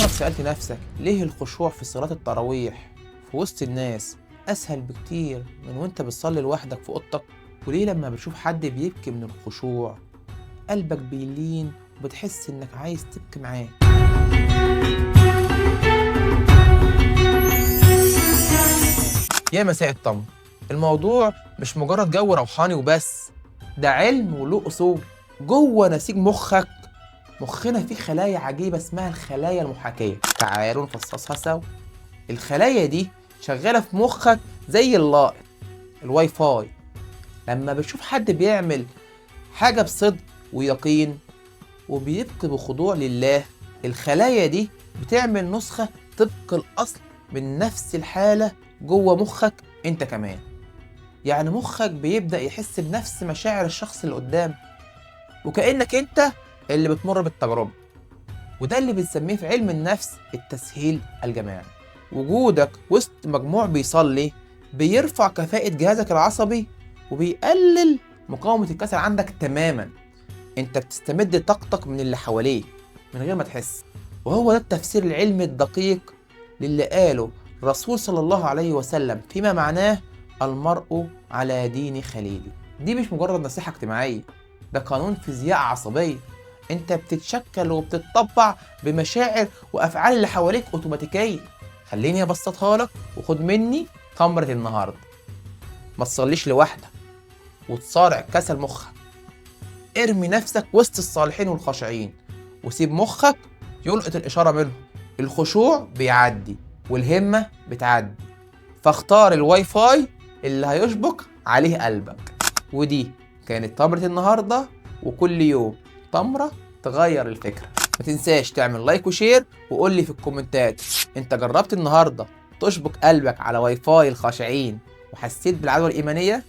عمرك سألت نفسك ليه الخشوع في صلاة التراويح في وسط الناس أسهل بكتير من وانت بتصلي لوحدك في أوضتك؟ وليه لما بتشوف حد بيبكي من الخشوع قلبك بيلين وبتحس إنك عايز تبكي معاه؟ يا مساء التمر. الموضوع مش مجرد جو روحاني وبس، ده علم وله أصول. جوه نسيج مخك، مخنا فيه خلايا عجيبة اسمها الخلايا المحاكية. تعالوا نفصصها سوا. الخلايا دي شغالة في مخك زي اللاقط الواي فاي. لما بتشوف حد بيعمل حاجة بصدق ويقين وبيبقي بخضوع لله، الخلايا دي بتعمل نسخة طبق الأصل من نفس الحالة جوه مخك انت كمان. يعني مخك بيبدأ يحس بنفس مشاعر الشخص اللي قدام، وكأنك انت اللي بتمر بالتجربة. وده اللي بنسميه في علم النفس التسهيل الجماعي. وجودك وسط مجموع بيصلي بيرفع كفاءة جهازك العصبي وبيقلل مقاومة الكسل عندك تماما. انت بتستمد طاقتك من اللي حواليك من غير ما تحس. وهو ده التفسير العلمي الدقيق للي قاله الرسول صلى الله عليه وسلم فيما معناه المرء على دين خليله. دي مش مجرد نصيحة اجتماعية، ده قانون فيزياء عصبية. انت بتتشكل وبتتطبع بمشاعر وافعال اللي حواليك اوتوماتيكيا. خليني ابسطها لك وخد مني تمرة النهارده. ما تصليش لوحدك وتصارع كسل مخك. ارمي نفسك وسط الصالحين والخاشعين وسيب مخك يلقط الإشارة منهم. الخشوع بيعدي والهمة بتعدي، فاختار الواي فاي اللي هيشبك عليه قلبك. ودي كانت تمرة النهاردة، وكل يوم تمرة تغير الفكرة. ما تنساش تعمل like و share، وقول لي في الكومنتات انت جربت النهاردة تشبك قلبك على واي فاي الخاشعين وحسيت بالعدوى الإيمانية؟